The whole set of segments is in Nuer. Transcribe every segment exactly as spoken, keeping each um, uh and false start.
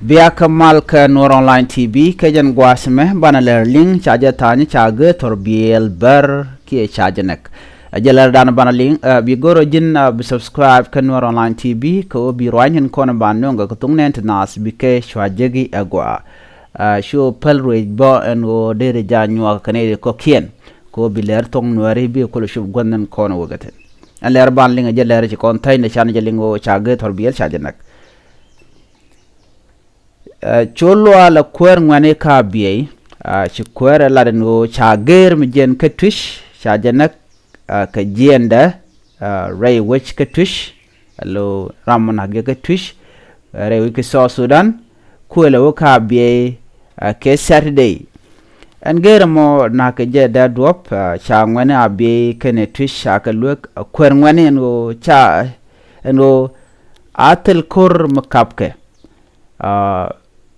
Bia kä mal kä Nuɔr Online T V kä jɛn gua̱a̱th mɛ banɛ lɛr liŋ ca jɛ tha̱a̱ny ca gee thɔr biɛɛl bär kiɛ ca jɛ nɛk. Ɛ jɛ lɛr dan banɛ liŋ, ɛ, bi go̱r ɔ ji̱n, ɛ, bi subscribe kä Nuɔr Online T V kɛ ɣöö bi ruany in kɔn ban nöŋ kɛ kɛ thuŋ nɛn ti naath bi kɛ cua jeki ɛ gɔaa. Ɛ, cu päl ruëëc bä ɛn ɣöö deri ja nyuak kɛ nɛy ri kɔ̱kiɛn kɛ ɣöö bi lɛr thɔŋ Nuɛri bi kul cup gua̱n in kɔn wekɛ thin. Ɛn lɛr ban liŋ ɛ jɛ lɛr ci kɔn tha̱a̱ny de can jɛ liŋ ɣöö ca gee thɔr biɛɛl ca jɛ nɛk. Ɛ, cu luaal ɛ kuäär ŋuɛ̈ni ka biey, ɛ, ci kuäär ɛ lat ɛn ɣöö ca geer mi jiɛn kä Twic ca jɛ näk, ɛ, kɛ jiɛɛndɛ, ɛ, rɛy wec kä Twic, ɛ lo ram mi nak jɛ kä Twic, ɛ, rɛy wec kä South Sudan, kuël ɛ wä ka biey, ɛ, kɛ Saturday. Ɛn geer ɛmɔ nak kɛ jɛ dee duɔ̱p, ɛ, ca ŋuɛ̈ni a biey kɛnɛ Twic ca kɛ luek, ɛ, kuäär ŋuɛ̈ni ɛn ɣöö ca, ɛn ɣöö a thil ko̱r mi kapkɛ. Aa,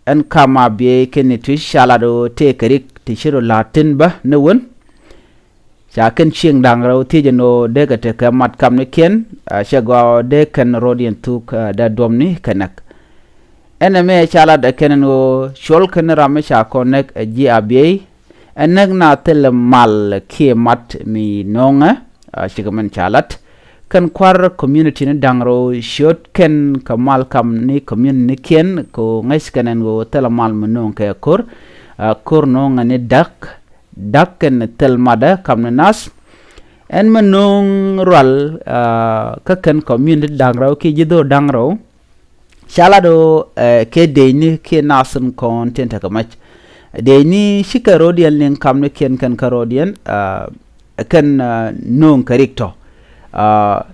ɛn kam a biey kɛn ni Twic ca lat ɣöö tëëkɛ rik ti ci rɔ la̱a̱t thi̱n bä ni wän. Ca kɛn cieŋ da̱ŋ rɛw thiec ɛn ɣöö dee kɛ tekɛ mat kamnikiɛn, aa, cɛ gɔaa ɣöö dee kɛn rɔ̱diɛn thuk, aa, dee duɔ̱mni kɛ näk. Ɛn ɛmɛ ca lat ɛ kɛn ɛn ɣöö cuɔl kɛn ram mi ca kɔn näk ɛ ji̱ a biey. Ɛ näk na thilɛ mal kiɛ mat mi no̱o̱ŋɛ, aa, cikɛ mɛn ca lat. Kɛn kua̱r community ni da̱ŋ rɛw ciöt kɛn kɛ mal kam ni community ni kiɛn kɛ ɣöö ŋäc kɛn ɛn ɣöö thilɛ mal mi no̱o̱ŋ kɛ ko̱r, aa, ko̱r no̱o̱ŋɛ ni da̱k, da̱k kɛn thil matdä kam ni nath. Ɛn mi no̱o̱ŋ rual, aa, kä kɛn community da̱ŋ rɛw kiɛ ji̱ dho̱r da̱ŋ rɛw. Ca lat ɣöö, ɛ, kɛ dëëcni kiɛ nath in kɔn tin tekɛ mac. Dëëcni cikɛ rɔ̱diɛn liŋ kamnikiɛn kɛn kä rɔ̱diɛn, ɛ, kɛn, ɛ, no̱o̱ŋ kɛ rik tɔ. Ɛ,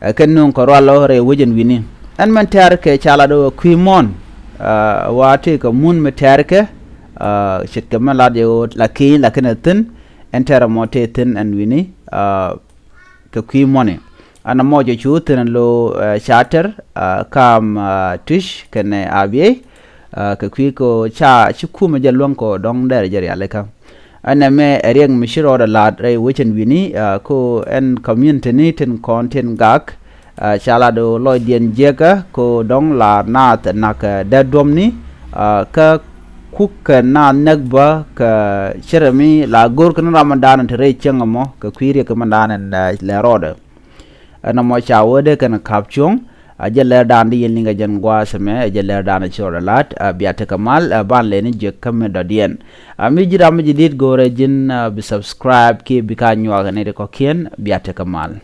ɛ, kɛn no̱o̱ŋ kɛ rual ɔ rɛy wec ɛn wi̱ni. Ɛn mɛn tɛ̈r kɛ ca lat ɣöö kui̱ muɔ̱ɔ̱n, ɛ, wa tëëkɛ mun mi tɛ̈r kɛ, ɛ, ce̱tkɛ mɛn lat jɛ ɣöö la ki̱ny la kɛn ɛ thi̱n, ɛn tɛ̈r ɛmɔ tëë thi̱n ɛn wi̱ni, ɛ, kɛ kui̱ muɔ̱ni. Ɛn ɛmɔ jɛ cu thi̱n lo, ɛ, ca tɛr, ɛ, kam, ɛ, Twic kɛnɛ Abiey, ɛ, kɛ kui̱ kɛ ca ci kumɛ jɛ luäŋ kɛ dɔ̱ŋ dɛr jɛ rialikä. Ɛn ɛmɛ ɛ riɛk mi ci rɔɔdɛ la̱a̱t rɛy wecɛn wi̱ni, ɛ, ko ɛn community ni tin kɔn tin gak, ɛ, ca lat ɣöö lɔcdiɛn jiäkä ko dɔ̱ŋ la naath nak, ɛ, dee duɔ̱mni, ɛ, kä kuk kɛ naath näk bä kɛ cärɛ mi la go̱r kɛn ram mɛn da̱a̱n ti rɛy cieŋ ɛmɔ kɛ kui̱ riɛk kɛ mɛn da̱a̱n ɛn, ɛ, lɛ rɔɔdɛ. Ɛn ɛmɔ ca wee dee kɛn ka̱p cuɔ̱ŋ. Ɛ jɛ lɛr da̱a̱n di yɛn liŋ kɛ jɛn gua̱a̱th ɛmɛ, ɛ jɛ lɛr da̱a̱n ci rɔɔdɛ la̱a̱t, ɛ, bia tekɛ mal, ɛ, ban lɛni jiäk kä mi dɔ̱diɛn. Ɛ, mi ji̱ ram mi ji̱ di̱t go̱o̱rɛ ji̱n, ɛ, bi subscribe kiɛ bi ka nyuak ni ri kɔ̱kiɛn, bia tekɛ mal.